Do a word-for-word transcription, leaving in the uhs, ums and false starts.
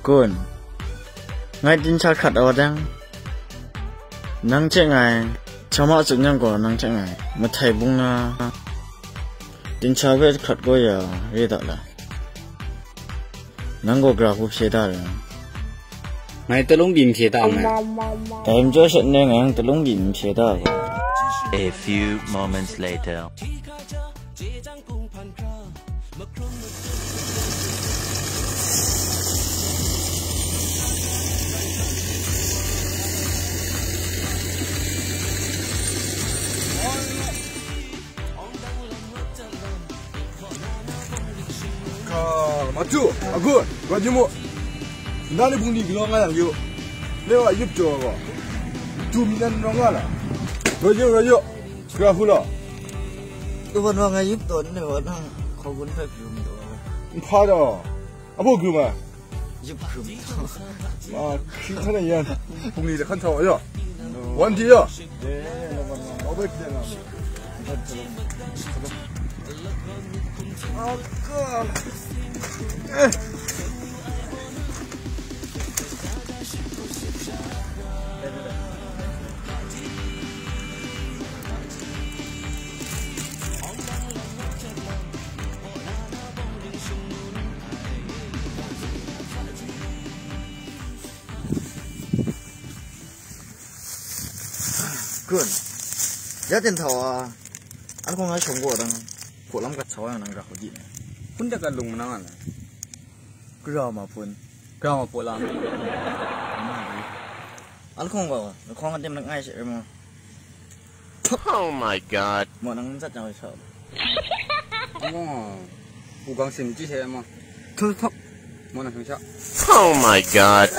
Kun, ngai dinghta hkrat ai wa dang, nang hte ngai, hta ma tsun yang gaw nang hte ngai, mahtai bung na, dinghta hpe hkrat kau ya, re da la. Nang gaw gara hku hpye da rai. Ngai talung byin hpye da nngai. Dai majaw shat n rai, ngai nang talung byin hpye da gaw. A few moments later. Ka, matu, agu, rawt yu mu. Nda ni bungli galaw nga yang yu. Lewa yup jaw gaw. Tu mi nan rawng nga la. Rawt yu, rawt yu. Gara hku law. Kawan wa nga yup tawn ni wa nang hkaw gun hpe hkrum taw. Nhpa daw. Abo hkrum ai. Yup hkrum taw. Ma, hkri hkan na yan. Bungli de hkan sa wa ya. Wan di ya. Aw bai hkri na. Kun. Ya ten thaw a. An kong a shong gaw dang. Hkaw lam gat sau yang nang ra hku di na. Hpun dat gat lung manang a na. Kra ma hpun. Kra ma hpun lam. An kong gaw, an kong a dem ngai she mo. Oh my God. Mo nang zat jang sa. Mo. Pu gang sim ji she mo. Thok thok. Mo nang sha. Oh my God.